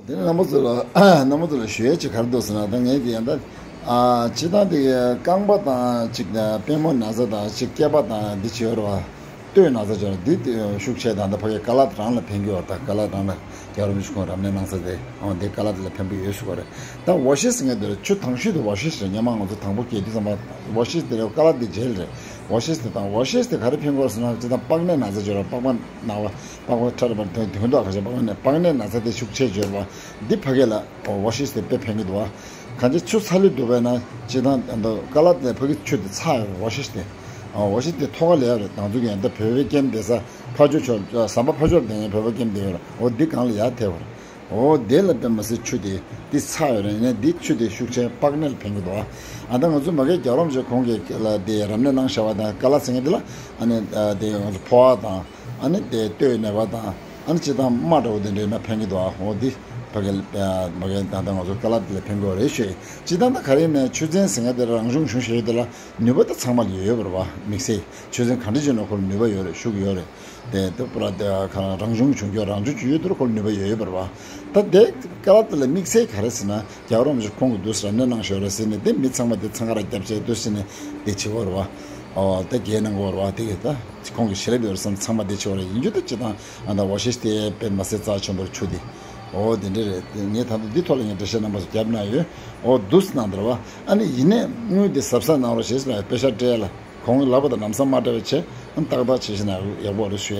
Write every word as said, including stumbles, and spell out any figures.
དེ་ནས་རྣམ་པ་ཚོ་ལ་རྣམ་པ་ཚོ་ལ་ཞུ་ཡས་ཅིག་ག་རེ་འདུག་ཟེར་ན། ད་ངས་ཀྱི་ཡང་ད་ཨ་སྤྱིར་བཏང་དེ་རྐང་པ་དང་ཅིག་པུས་མོ་ན་ཚ་དང་ཅིག་སྐེད་པ་དང་འདི་བྱེད་ཡོད་རེད་བ། ལྟོའི་ན་ཚ་བྱེད་ཡོད་རེད། འདི་ཤུགས་ཆེ་དང་ད་ཕ་གི་ཀ་ལ་ཏི་རང་ལ་ཕན་གྱི་ཡོད། ད་ཀ་ལ་ཏི་རང་ལ་རྒྱལ་བ་རིན་པོ་ཆེ་ཁོང་རབ་གནས་གནང་ས་དེ་འོ་འདི་ཀ་ལ་ཏི་ལ་ཕན་པོ་ཡོད་ཞུ་གི་རེད། ད་ཝ་ཤེས་ཟེར་མཁན་དེ་རེད། ཆུ་དྭངས་ཤོས་དེ་ཝ་ཤེས་རེད། སྔོན་མ་ང་ཚོ་དང་པོ་སྐྱེས་དུས་ཙམ་པ་ཝ་ཤེས་དེ་རེད། ཀ་ལ་ཏི་ཇེལ་རེད། ཝ་ཤེས་དེ་དང་ཝ་ཤེས་དེ་ག་རེ་ཕན་གྱི་ཡོད་ཟེར་ན། སྤྱིར་བཏང་པགས་ནད་ན་ཚ་བྱེད་ཡོད་རེད། པགས་པ་ན་བ། པགས་པ་ཁྲ་རེད་པ། དོན་དོན་དག་ཁ་ཤས་པགས་པ་ནད་པགས་ནད་ན་ཚ་དེ་ཤུགས་ཆེ་བྱེད་ཡོད་རེད་པ། འདི་ཕ་གི་ལ་ཝ་ཤེས་དེ་དཔེ་ཕན་གྱི་འདུག་བ། གང་ཅི་ཆུ་ཚ་ལུད་འདུག་པས་ན་སྤྱིར་བཏང་ཀ་ལ་ཏི་ཕ་གི་ཆུ་དེ་ཚ་ཡོད་རེད། ཝ་ཤེས་དེ། ཝ་ཤེས་དེ་ཐོག་ཁ་ལ་ཡོད་རེད། དང་ཚུགས་ཀྱི་ཡང་ད་བོད་པའི་སྐྱེམས་བསྡད་ས་ཕར་ཕྱོགས་ཕྱོགས་ཟམ་པ་ཕར་ཕྱོགས་བསྡད་མཁན་བོད་པའི་སྐྱེམས་བསྡད་ཡོད་རེད། འོ་འདི་སྒང་ལ་ཡར་ཐེབས་པ་རེད། འོ་དེ་ལ་དཔེ་མ་སྲིད་ཆུ་དེ་འདི་ཚ་ཡོད་རེད། ནས་འདི་ཆུ་དེ་ཤུགས་ཆེ་པགས་ནད་ལ་ཕན་གྱི་འདུག་བ། ཨ་ད་ང་ཚོ་མ་གི་རྒྱལ་བ་རིན་པོ་ཆེ་ཁོང་གིས་ལ་དེ་རབ་གནས་གནང་བཞག་པ་དང་ཀ་ལ་ཟེར་མཁན་དེ་ལ་ཨ་ནི་དེ་ང་ཚོ་ཕོ་བ་དང་ཨ་ནི་དེ་ལྟོའི་ནད་པ་དང་ཨ་ནི་སྤྱིར་བཏང་རྨ་འདྲ་བོ་དེ་འདྲ་ཡིན་ན་ཕན་གྱི་འདུག་བ། འོ་འདི་ཕ་གི་མ་གི་ད་ལྟ་ང་ཚོ་ཀ་ལ་དེ་ལ་ཕན་གྱི་རེད་ཞུ་ཡིན། སྤྱིར་བཏང་ད་ག་རེ་ཡིན་ན་ཆུ་ཚན་ཟེར་མཁན་དེ་རང་བྱུང་བྱུང་བྱས་ཡོད་དེ་ལ་ནུས་པ་ད་ཚང་མ་ལ་ཡོད་ཡོད་པ་རེད་བ། དམིགས་བསལ་ཆུ་ཚན་ག་འདྲ་བྱས་ན་ཁོ་ལ་ནུས་པ་ཡོད་རེད། ཤུགས་ཡོད་རེད། དེ་དེ་པུ་ར་དེ་ག་རང་རང་བྱུང་བྱུང་རྒྱུ་རང་བྱུང་བྱུང་ཡོད་དུས་ཁོ་ལ་ནུས་པ་ཡོད་ཡོད་པ་རེད་བ། ད་དེ་ཀ་ལ་ཏི་ལ་དམིགས་བསལ་ག་རེ་ཟེར་ན་རྒྱལ་བ་རིན་པོ་ཆེ་ཁོང་གི་དུས་སུ་རབ་གནས་གནང་བཞག་རེད་ཟེར་ནས་དེ་མི་ཚང་མ་དེ་འཚང་ཁ་ར་རྒྱབ་བྱས་དུས་ཟེར་ནས་དེ་བྱེད་དགོས་རེད་བ། ཨོ་ད་རྒྱལ་གནང་དགོས་རེད་བ། དེ་གི་ད་ཁོང་གི་ཞལ་ལག་ཡོད་རེད་བསམ་ཚང་མ་དེ་བྱེད་དགོས་རེད། ཡིན་རྒྱུ་ད་སྤྱིར་བཏང་ཨ་ད་ཝ་ཤེས་དེ་དཔེ་མ་སྲིད་རྩ་ཆེན་པོ་རེད་ཆུ་དེ། ཨོ་དེ་འདྲ་རེད། དེ་ངས་ད་ལྟ་འདི་ཐོག་ལ་ངས་འགྲེལ་བཤད་རྣམ་པ་ཚོ་བརྒྱབ་གནང་ཡོད། ཨོ་འདུག་སེ་གནང་འདུག་རེད་བ། ཨ་ནི་ཡིན་ནའི་དངུལ་དེ་གཟབ་གཟབ་གནང་རོགས་ཞེས་ལ་པེ་ཤག་སྤྲད་ལ། གོང་ལབ་པ་དང་ལམ་སང་མ་འདྲ་བའི་ཆེད་ཨ་ཏག་ཏག་བྱེད་ཤེས་ན་ཡག་པོ་རེད་ཞུ།